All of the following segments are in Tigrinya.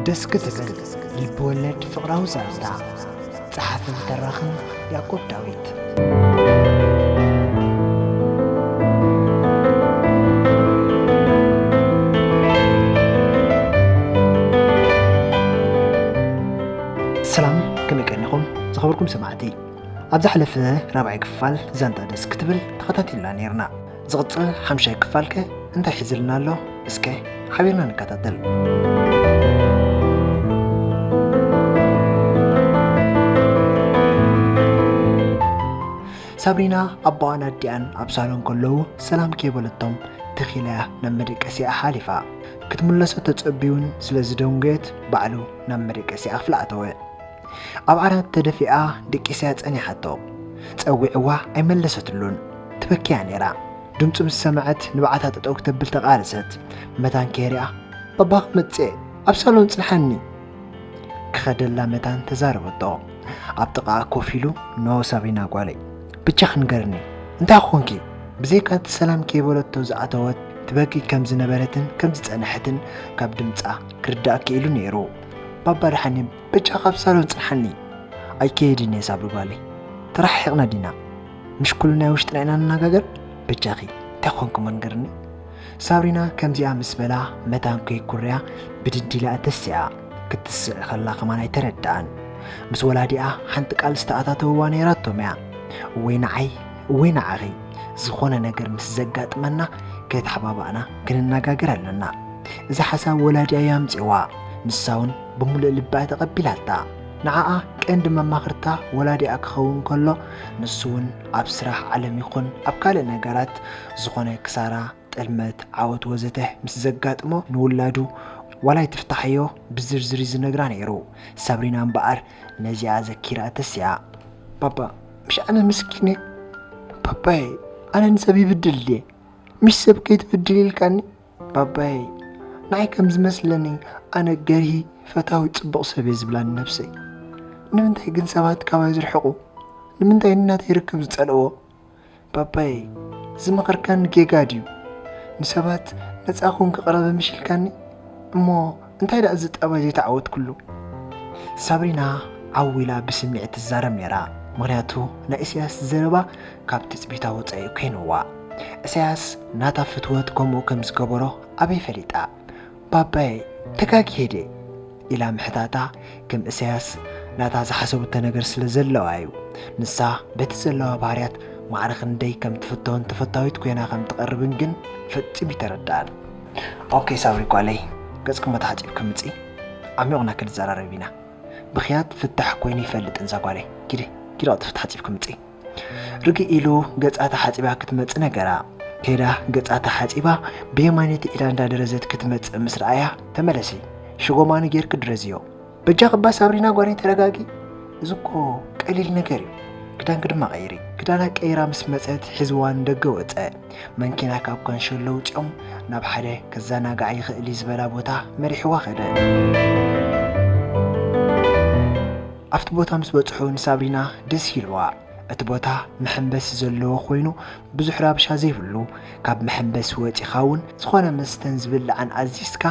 ደስ ክትብል ልብወለድ ፍቕራዊ ዛንታ። ጸሓፍን ተራኽን ያዕቆብ ዳዊት። ሰላም፣ ከመይ ቀኒኹም ዝኸበርኩም ሰማዕቲ? ኣብ ዝሓለፈ ራብዓይ ክፋል ዛንታ ደስ ክትብል ተኸታቲልና ነይርና። ዝቕጽል ሓምሻይ ክፋልከ እንታይ ሒዝልና ኣሎ? እስከ ሓቢርና ንከታተል። ሳብሪና ኣቦኣን ኣዲኣን ኣብ ሳሎን ከለዉ ሰላም ከይበለቶም ትኺለያ ናብ መደቀሲኣ ሓሊፋ። ክትምለሶ ተጸቢውን ስለ ዝደንጎየት ባዕሉ ናብ መደቀሲኣ ክፍላ ኣተወ። ኣብ ዓራት ተደፊኣ ደቂስያ ጸኒሓቶ። ጸዊዕዋ ኣይመለሰትሉን። ትበኪያ ነይራ። ድምጹ ምስ ሰምዐት ንብዓታ ጠጠው ክተብል ተቓለሰት። መታን ከይሪኣ፣ "ባባ ክመጽእ፣ ኣብ ሳሎን ጽንሓኒ!" ክኸደላ መታን ተዛረበቶ። ኣብ ጥቓኣ ኮፍ ኢሉ፣ "ኖ ሳብሪና ጓለይ፣ ብቻ ክንገርኒ፣ እንታይ ኾንኪ?" ብዘይካ እቲ ሰላም ከይበለቶ ዝኣተወት ትበኪ ከም ዝነበረትን ከም ዝጸንሐትን ካብ ድምጻ ክርዳእ ክኢሉ ነይሩ። "ባባ ደሓን እየ፣ በጃኻ ኣብ ሳሎን ጽንሓኒ!" "ኣይከይድን እየ ሳብሪ ጓለይ፣ ተረሓሒቕና ዲና? ምሽ ኩሉ ናይ ውሽጥና ኢና ንነጋገር? በጃኺ እንታይ ኾንኩ መንገርኒ?" ሳብሪና ከምዚኣ ምስ በላ መታን ከይኩርያ ብድድ ኢላ እተስኣ። ክትስእ ከላ ከማን ኣይተረድኣን። ምስ ወላዲኣ ሓንቲ ቃል ዝተኣታተውዋ ነይራቶም እያ። "እወይ ንዓይ፣ እወይ ንዓኺ፣ ዝኾነ ነገር ምስ ዘጋጥመና ከይተሓባባእና ክንነጋገር ኣለና።" እዚ ሓሳብ ወላዲኣ እያ ኣምጺዋ። ንሳ እውን ብምሉእ ልባ እያ ተቐቢላታ። ንዓኣ ቀንዲ መማኽርታ ወላዲኣ ክኸውን ከሎ፣ ንሱ እውን ኣብ ስራሕ ዓለም ይኹን ኣብ ካልእ ነገራት ዝኾነ ክሳራ፣ ጥልመት፣ ዓወት ወዘተ ምስ ዘጋጥሞ ንውላዱ ዋላ ይትፍታሕዮ ብዝርዝር እዩ ዝነግራ ነይሩ። ሳብሪና እምበኣር ነዚኣ ዘኪራ ተስያ። "ባባ፣ ምሽ ኣነ ምስኪን እየ? ባባየ፣ ኣነ ንሰብ ይብድል ድየ? ምሽ ሰብ ከይትብድል ኢልካኒ? ባባየ፣ ንዓይ ከም ዝመስለኒ ኣነ ገርሂ፣ ፈታዊ፣ ጽቡቕ ሰብ እየ ዝብላኒ ነብሰይ። ንምንታይ ግን ሰባት ካባይ ዝርሕቑ? ንምንታይ ንናተይ ርክብ ዝጸልእዎ? ባባየ፣ ዝመኸርካኒ ጌጋ ድዩ? ንሰባት ነጻ ኩን ክቕረበ ምሽ ኢልካኒ? እሞ እንታይ ደኣ እዚ ጠባይ ዘይተዓወትኩሉ?" ሳብሪና ዓው ኢላ ብስምዒት ትዛረብ ነይራ። ምኽንያቱ ናይ ኢሳያስ ዘረባ ካብ ትጽቢታ ወጻኢ ኮይንዋ። ኢሳያስ ናታ ፍትወት ከምኡ ከም ዝገበሮ ኣበይ ፈሊጣ? "ባባየ፣ ተጋግየ ድየ?" ኢላ ምሕታታ ከም ኢሳያስ ናታ ዝሓሰበቶ ነገር ስለ ዘለዋ እዩ። ንሳ በቲ ዘለዋ ባህርያት ማዕረ ክንደይ ከም ትፍቶን ተፈታዊት ኮይና ከም ትቐርብን ግን ፈጺሙ ይተረድኣን። "ኦኬ ሳብሪ ጓለይ፣ ገጽኪ እሞ ተሓጺብኪ ምጺ፣ ዓሚቑና ክንዘራረብ ኢና። ብኽያት ፍታሕ ኮይኑ ይፈልጥን እዛ ጓለይ። ኪዲ፣ ኪዲ ቅልጥፍቲ ተሓጺብኪ ምጺ።" ርግእ ኢሉ ገጻ ተሓጺባ ክትመጽእ ነገራ። ከይዳ ገጻ ተሓጺባ ብየማነይቲ ኢዳ እንዳደረዘት ክትመጽእ ምስ ረኣያ፣ "ተመለሲ፣ ሽጎማኒ ጌርኪ ድረዝዮ። በጃኺ እባ ሳብሪና ጓለይ ተረጋጊ። እዚ እኮ ቀሊል ነገር እዩ። ክዳንኪ ድማ ቀይሪ።" ክዳና ቀይራ ምስ መጸት ሒዝዋ ንደገ ወጸ። መንኪና ካብ ካንሸሎ ውጺኦም ናብ ሓደ ከዘናግዓ ይኽእል እዩ ዝበላ ቦታ መሪሕዋ ከደ። ኣብቲ ቦታ ምስ በጽሑ ንሳብሪና ደስ ኢልዋ። እቲ ቦታ መሐንበሲ ዘለዎ ኮይኑ ብዙሕ ራብሻ ዘይብሉ፣ ካብ መሐንበሲ ወጺኻ እውን ዝኾነ መስተን ዝብላዕን ኣዚዝካ፣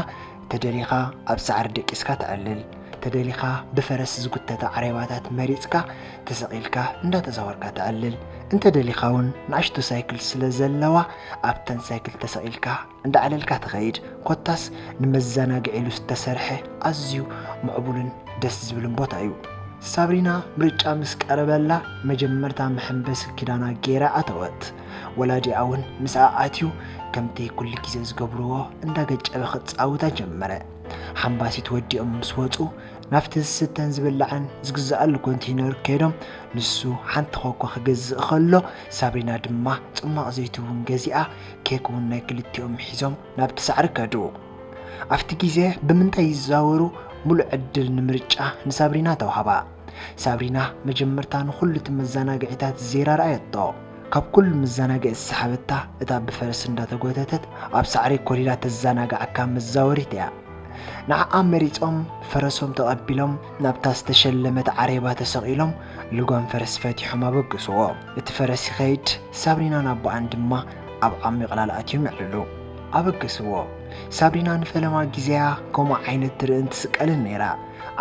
ተደሊኻ ኣብ ሳዕሪ ደቂስካ ተዕልል፣ ተደሊኻ ብፈረስ ዝጉተታ ዓሬባታት መሪጽካ ተሰቒልካ እንዳተዛወርካ ተዕልል፣ እንተደሊኻ እውን ንኣሽቱ ሳይክል ስለ ዘለዋ ኣብተን ሳይክል ተሰቒልካ እንዳዕለልካ ትኸይድ፣ ኮታስ ንመዘናግዒ ኢሉ ዝተሰርሐ ኣዝዩ ምዕቡልን ደስ ዝብልን ቦታ እዩ። ሳብሪና ምርጫ ምስ ቀረበላ መጀመርታ መሐንበሲ ክዳና ገይራ ኣተወት። ወላዲኣ እውን ምስኣ ኣትዩ ከምቲ ኩሉ ግዜ ዝገብርዎ እንዳገጨበ ክጻወታ ጀመረ። ሓምባሲት ወዲኦም ምስ ወጹ ናብቲ ዝስተን ዝብላዕን ዝግዝኣሉ ኮንቴይነር ከይዶም ንሱ ሓንቲ ኮኮ ክገዝእ ከሎ ሳብሪና ድማ ጽማቕ ዘይቲ እውን ገዚኣ ኬክ እውን ናይ ክልቲኦም ሒዞም ናብቲ ሳዕሪ ከዱ። ኣብቲ ግዜ ብምንታይ ይዘዋወሩ ምሉእ ዕድል ንምርጫ ንሳብሪና ተዋህባ። ሳብሪና መጀመርታ ንኹሉ እቲ መዘናግዒታት ዜራ ረኣየቶ። ካብ ኩሉ መዘናግዒ ዝሰሓበታ እታ ብፈረስ እንዳተጎተተት ኣብ ሳዕሪ ኮሊላ ተዘናግዓካ መዛወሪት እያ። ንዓኣ መሪጾም ፈረሶም ተቐቢሎም ናብታ ዝተሸለመት ዓሬባ ተሰቒሎም ልጓም ፈረስ ፈቲሖም ኣበገስዎ። እቲ ፈረስ ይኸይድ፣ ሳብሪናን ኣቦኣን ድማ ኣብ ዓሚቕ ዕላል ኣትዮም የዕልሉ። ኣበገስዎ። ሳብሪና ንፈለማ ግዜያ ከምኡ ዓይነት ትርእን ትስቀልን ነይራ።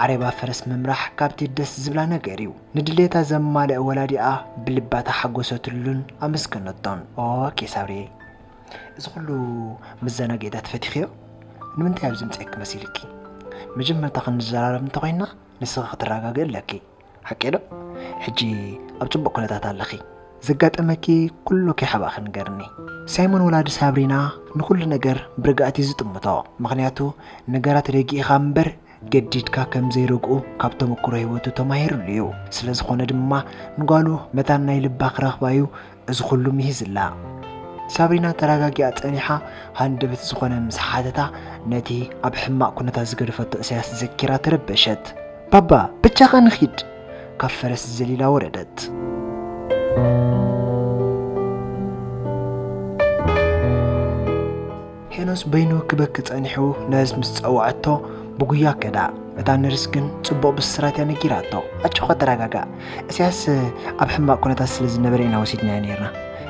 ዓረባ ፈረስ ምምራሕ ካብቲ ደስ ዝብላ ነገር እዩ። ንድሌታ ዘማልአ ወላዲኣ ብልባ ተሓጎሰትሉን ኣመስገነቶን። ኦኬ ሳብሪየ፣ እዚ ኩሉ መዘናግዒታት ፈቲኽዮ? ንምንታይ ኣብዚ ምፅእክ መሲልኪ? መጀመርታ ክንዘራረብ እንተኾይና ንስኺ ክትረጋግእ ኣለኪ። ሓቂ ዶ? ሕጂ ኣብ ጽቡቕ ኩነታት ኣለኺ። ዘጋጠመኪ ኩሉ ከይሓባእኺ ንገርኒ። ሳይሞን ወላዲ ሳብሪና ንኹሉ ነገር ብርግኣት እዩ ዝጥምቶ። ምኽንያቱ ነገራት ረጊእኻ እምበር ገዲድካ ከም ዘይረግኡ ካብ ተመኩሮ ህይወቱ ተማሂሩሉ እዩ። ስለ ዝኾነ ድማ ንጓሉ መታን ናይ ልባ ክረኽባ እዩ እዚ ኩሉ ምሂዝላ። ሳብሪና ተረጋጊኣ ጸኒሓ ሃንደበት ዝኾነ ምስ ሓተታ ነቲ ኣብ ሕማቕ ኩነታት ዝገደፈቶ እሳያስ ዘኪራ ተረበሸት። ባባ፣ ብቻኻ ንኺድ! ካብ ፈረስ ዘሊላ ወረደት። ሄኖስ በይኑ ክበኪ ጸኒሑ ነርስ ምስ ጸውዐቶ ብጉያ ከዳ። እታ ነርስ ግን ጽቡቕ ብስራት እያ ነጊራቶ። ኣጆኻ ተረጋጋእ። እሳያስ ኣብ ሕማቕ ኩነታት ስለ ዝነበረ ኢና ወሲድናዮ ነይርና።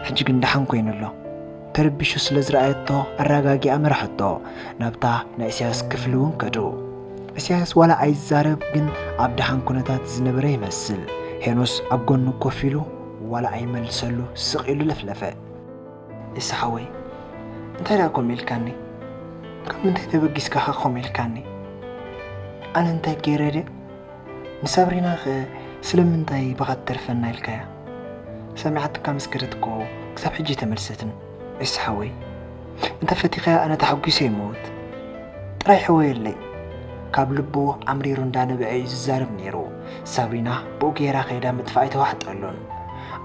ሕጂ ግን ደሓን ኮይኑ ኣሎ። ተረቢሹ ስለ ዝረኣየቶ ኣረጋጊኣ መርሐቶ። ናብታ ናይ እሳያስ ክፍሊ እውን ከዱ። እሳያስ ዋላ ኣይዛረብ ግን ኣብ ደሓን ኩነታት ዝነበረ ይመስል። ሄኖስ ኣብ ጎኑ ኮፍ ኢሉ ዋላ ኣይመልሰሉ ስቕ ኢሉ ለፍለፈ። እሳ ሓወይ፣ እንታይ ደኣ ከምኡ ኢልካኒ? ካብ ምንታይ ተበጊስካ ኸ ከምኡ ኢልካኒ? ኣነ እንታይ ገይረ ድየ? ንሳብሪና ኸ ስለምንታይ ብኻ ትተርፈና ኢልካያ? ሰሚዓትካ ምስ ከደት እኮ ክሳብ ሕጂ ኣይተመልሰትን። እሳ ሓወይ፣ እንተ ፈቲኻያ ኣነ ተሓጒሰ ይመውት። ጥራይ ሕወየለይ። ካብ ልቡ ኣምሪሩ እንዳነበዐ እዩ ዝዛረብ ነይሩ። ሳብሪና ብኡ ገይራ ከይዳ ምጥፋእ ኣይተዋሕጠሉን።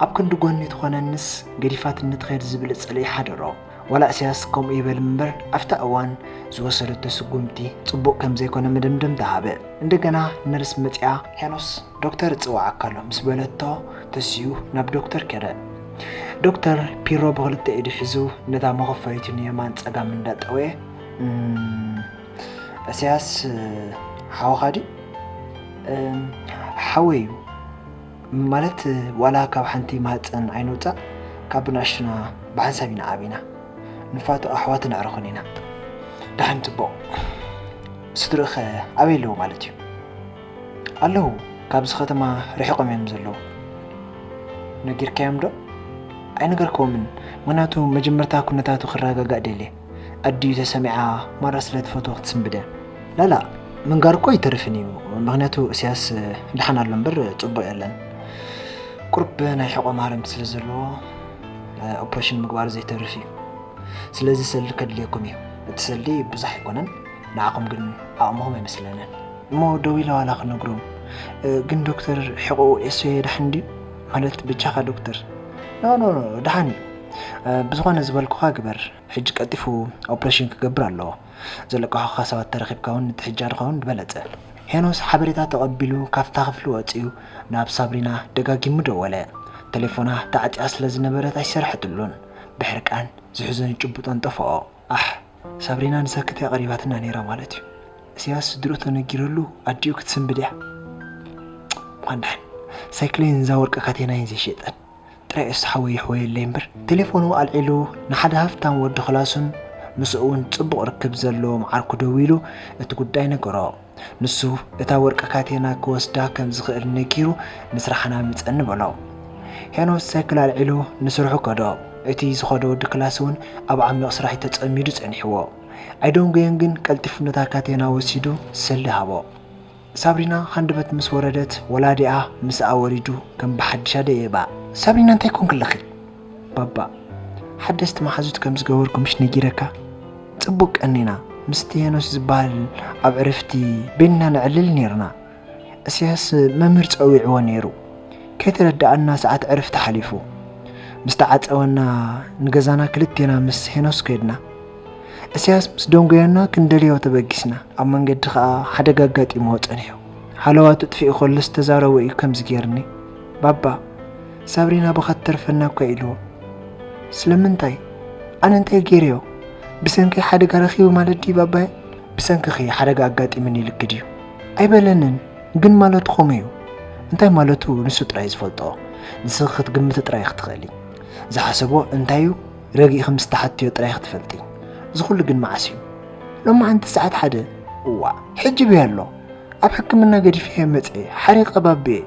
ኣብ ክንዲ ጎኒ ትኾነንስ ገዲፋትኒ ትኸይድ ዝብል ጽልኢ ሓደሮ። ዋላ እሳያስ ከምኡ ይበል እምበር ኣብታ እዋን ዝወሰደቶ ስጉምቲ ጽቡቕ ከም ዘይኮነ መደምደምታ ሃበ። እንደገና ነርስ መጺኣ ሄኖስ ዶክተር እጽውዓካ ኣሎ ምስ በለቶ ተስዩ ናብ ዶክተር ከደ። ዶክተር ፒሮ ብኽልተ ኢዱ ሒዙ ነታ መኸፈሊቱ ንየማን ጸጋም እንዳጠወየ፣ "እም፣ እሳያስ ሓወኻ ድዩ?" "እም፣ ሓወይ እዩ። ማለት ዋላ ካብ ሓንቲ ማህጸን ኣይንውጻእ፣ ካብ ብንኣሽቱና ብሓንሳብ ኢና ዓቢና። ንፋቶ ኣሕዋትን ኣዕሩኽን ኢና። ደሓን ጽቡቕ። ስድርኡኸ ኣበይ ኣለዉ ማለት እዩ?" "ኣለዉ፣ ካብዚ ከተማ ርሒቖም እዮም ዘለዉ።" "ነጊርካዮም ዶ?" "ኣይነገርክዎምን፣ ምኽንያቱ መጀመርታ ኩነታቱ ክረጋጋእ ደልየ። ኣዲኡ ተሰሚዓ ማራ ስለ ትፈትዎ ክትስንብደ። ላላ፣ ምንጋር እኮ ኣይተርፍን እዩ፣ ምኽንያቱ እሳያስ ደሓን ኣሎ እምበር ጽቡቕ የለን። ቁሩብ ናይ ሕቖ ማህረምቲ ስለ ዘለዎ ኦፕሬሽን ምግባር ዘይተርፍ እዩ። ስለዚ ሰልዲ ከድልየኩም እዩ። እቲ ሰልዲ ብዙሕ ኣይኮነን፣ ንዓኹም ግን ዓቕምኹም ኣይመስለንን። እሞ ደዊለ ዋላ ክነግሮም። እ፣ ግን ዶክተር፣ ሕቖኡ ኤሶ የድሕን ድዩ? ማለት ብጃኻ ዶክተር?" "ኖ፣ ኖ፣ ኖ፣ ደሓን እዩ። እ፣ ብዝኾነ ዝበልኩኻ ግበር። ሕጂ ቀልጢፉ ኦፕሬሽን ክገብር ኣለዎ። ዘለቃኹኻ ሰባት ተረኺብካ እውን ንትሕጃርኻ እውን ዝበለጸ።" ሄኖስ ሓበሬታ ተቐቢሉ ካብታ ክፍሊ ወጺኡ ናብ ሳብሪና ደጋጊሙ ደወለ። ቴሌፎና ተዓጽያ ስለ ዝነበረት ኣይሰርሐትሉን። ብሕርቃን ዝሕዞን ጭቡጦን ጠፍኦ። ኣሕ፣ ሳብሪና ንሳክት እያ ቀሪባትና ነይራ ማለት እዩ። እሳያስ ስድርኡ ተነጊረሉ ኣዲኡ ክትስንብድ እያ። እኳ ደሓን። ሳይክለይን እዛ ወርቂ ካቴናይን ዘይሸጠን ጥራይ እሱ ሓወይ ይሕወየለይ እምበር። ቴሌፎኑ ኣልዒሉ ንሓደ ሃፍታም ወዲ ክላሱን ምስኡ እውን ጽቡቕ ርክብ ዘለዎም ዓርኩ ደዊሉ እቲ ጉዳይ ነገሮ። ንሱ እታ ወርቂ ካቴና ክወስዳ ከም ዝኽእል ነጊሩ ንስራሕና ምጸኒ በሎ። ሄኖስ ሳይክል ኣልዒሉ ንስርሑ ከዶ። እቲ ዝኸዶ ወዲ ክላስ እውን ኣብ ዓሚቕ ስራሕ ተጸሚዱ ጸኒሕዎ። ኣይደንጎየን ግን ቀልጢፉ ነታ ካቴና ወሲዱ ሰሊ ሃቦ። ሳብሪና ሃንደበት ምስ ወረደት ወላዲኣ ምስኣ ወሪዱ ከም ብሓድሽ ኣደየባ። "ሳብሪና እንታይ ኮንክለኺ?" "ባባ፣ ሓደስቲ መሓዙት ከም ዝገበርኩ ምሽ ነጊረካ? ጽቡቅ ቀኒና፣ ምስቲ ሄኖስ ዝበሃል ኣብ ዕረፍቲ በይንና ነዕልል ኔርና። እስያስ መምህር ጸዊዕዎ ኔሩ። ከይተረድኣና ሰዓት ዕረፍቲ ሓሊፉ። ምስ ተዓጸወና ንገዛና ክልቴና ምስ ሄኖስ ከድና። እስያስ ምስ ደንጎየና ክንደልዮ ተበጊስና። ኣብ መንገዲ ከኣ ሓደጋ ኣጋጢምዎ ጸኒሑ። ሓለዋ ተጥፊኡ ከሎ ዝተዛረቦ እዩ ከምዚ ጌርኒ። ባባ፣ ሳብሪና ብኻ ትተርፈና እኳ ኢልዎ። ስለምንታይ? ኣነ እንታይ ገይረዮ? ብሰንከይ ሓደጋ ረኺቡ ማለት ድዩ ባባየ? ብሰንክኺ ሓደጋ ኣጋጢሙኒ ኢልኪ ድዩ? ኣይበለንን፣ ግን ማለቱ ኸመይ እዩ? እንታይ ማለቱ ንሱ ጥራይ ዝፈልጦ። ንስኺ ክትግምቲ ጥራይ ኢኺ ትኽእሊ። ዝሓሰቦ እንታይ እዩ? ረጊእኺ ምስ ተሓትዮ ጥራይ ኢኺ ትፈልጢ። እዚ ኩሉ ግን መዓስ እዩ? ሎማዓንቲ ሰዓት ሓደ። እዋ፣ ሕጂ በይ ኣሎ። ኣብ ሕክምና ገዲፈዮ መጽኤ ሓሪቐ ባብየ።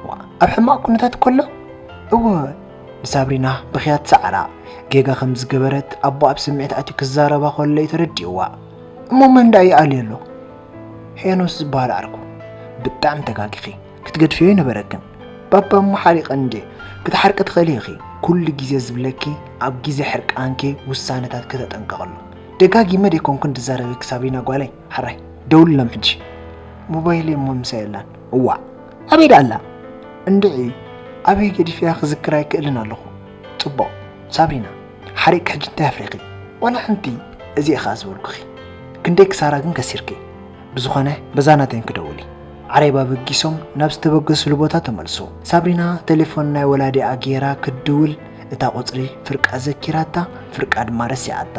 ዋ፣ ኣብ ሕማቕ ኩነታት ከሎ? እወ። ንሳብሪና ብኽያት ሰዓራ። ጌጋ ከም ዝገበረት ኣቦ ኣብ ስምዒት ኣትዩ ክዛረባ ከሎ እዩ ተረዲእዋ። እሞ መን ደኣ ይኣልዮ ኣሎ? ሄኖስ ዝበሃል ዓርኩ። ብጣዕሚ ተጋጊኺ። ክትገድፍዮ ይነበረክን። ባባ እሞ ሓሪቐ እንዴ? ክትሓርቂ ትኽእሊ ኢኺ። ኩሉ ግዜ ዝብለኪ ኣብ ግዜ ሕርቃንኪ ውሳነታት ከተጠንቀቕሉ። ደጋጊመ ደይኮንኩን ድዛረበኪ ሳብሪና ጓለይ። ሓራይ ደውልሎም ሕጂ። ሞባይለይ እሞ ምሳይ የላን። እዋእ ኣበይ ደኣ ኣላ? እንድዒ ኣበይ ገዲፈያ ክዝክራ ኣይክእልን ኣለኹ። ጽቡቕ ሳብሪና ሓሪቕኪ ሕጂ እንታይ ኣፍሪኺ? ዋላ ሓንቲ። እዚ ኢኻ ዝበልኩኺ። ክንደይ ክሳራ ግን ከሲርኪ። ብዝኾነ በዛ ናተይን ክደውሊ። ዓሬባ በጊሶም ናብ ዝተበገስሉ ቦታ ተመልሱ። ሳብሪና ቴሌፎን ናይ ወላዲኣ ጌራ ክትድውል እታ ቁጽሪ ፍርቃ ዘኪራታ ፍርቃ ድማ ረሲዓታ።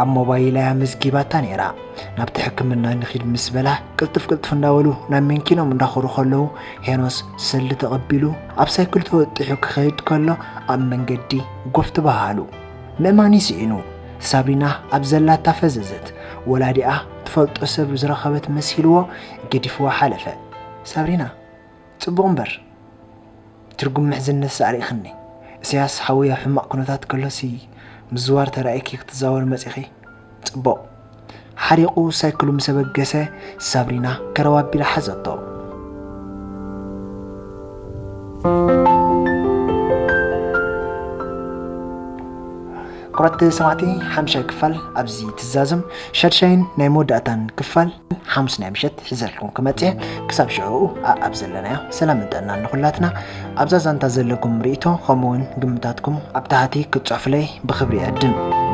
ኣብ ሞባይላ እያ መዝጊባታ ነይራ። ናብቲ ሕክምና ንኺድ ምስ በላ ቅልጥፍ ቅልጥፍ እንዳበሉ ናብ መንኪኖም እንዳኸዱ ከለዉ ሄኖስ ሰልዲ ተቐቢሉ ኣብ ሳይክል ተወጢሑ ክኸይድ ከሎ ኣብ መንገዲ ጎፍ ተባሃሉ። ምእማን ይስኢኑ። ሳብሪና ኣብ ዘላታ ፈዘዘት። ወላዲኣ ትፈልጦ ሰብ ዝረኸበት መሲልዎ ገዲፍዋ ሓለፈ። ሳብሪና ጽቡቕ እምበር ትርጉም ምሕዝነት ኣርኢኽኒ። ኢሳያስ ሓወይ ኣብ ሕማቕ ኩነታት ከሎሲ ምዝዋር ተራእይኪ ክትዛወር መጺኺ? ጽቡቕ። ሓሪቑ ሳይክሉ ምስ ኣበገሰ ሳብሪና ከረው ኣቢላ ሓዘቶ። ክቡራት ሰማዕቲ ሓምሻይ ክፋል ኣብዚ ትዛዘም። ሻድሻይን ናይ መወዳእታን ክፋል ሓሙስ ናይ ምሸት ሒዘልኩም ክመጽእ። ክሳብ ሽዑ ኣኣብ ዘለናዮ ሰላምን ጥዕናን ንኹላትና። ኣብዛ ዛንታ ዘለኩም ርእይቶ ከምኡውን ግምታትኩም ኣብ ታሕቲ ክትጽሕፉለይ ብኽብሪ ይዕድም።